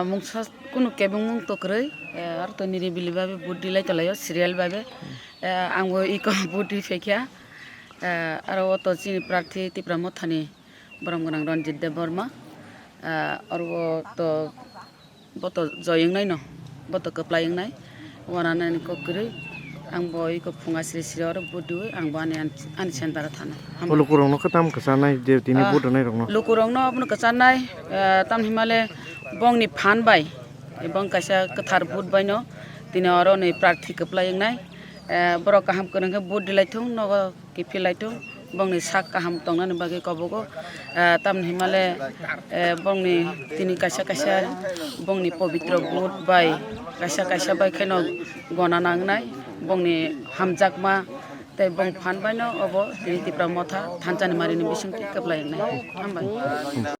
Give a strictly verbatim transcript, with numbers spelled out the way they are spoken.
Mungsa kunu kebengmung to kwrwi, eh, aro to niribili babe vote dilai tolaio, serial babe. Eh, angbo iko vote di phaikha. Eh, aro o to chini prarthi Tipra Mothani borom gwnang Ranjit Debbarma. Eh, aro o to bo to joy wngnai no, bo to kwplai wngnai. Wananani kok kwrwi. Ang bo iko phunga sri sri oro vote diwi, ang bo ani, ani center o thana. Hambai. O lukurokno khe tam kwchanai je tini Ah, vote rwnai rokno? Lukurokno abono kwchanai, eh, tamni himale bongni phan bai, bong kaisa kwthar vote bai no tini oro ni prarthi kwplai wngnai. Eh, borok kaham kwrwng khe vote dilai thung, nogo kiphilai thung, bongni sak kaham tongnani bagwi kobogo. Eh, tamni himale, eh, bongni tini kaisa kaisa bongni pobitro vote bai kaisa kaisa bai kheno gona nangnai, bongni hamjakma tei bong phan baino obo tini Tipra Motha thansa ni mari ni bisingtwi kwplai wngnai. Hambai.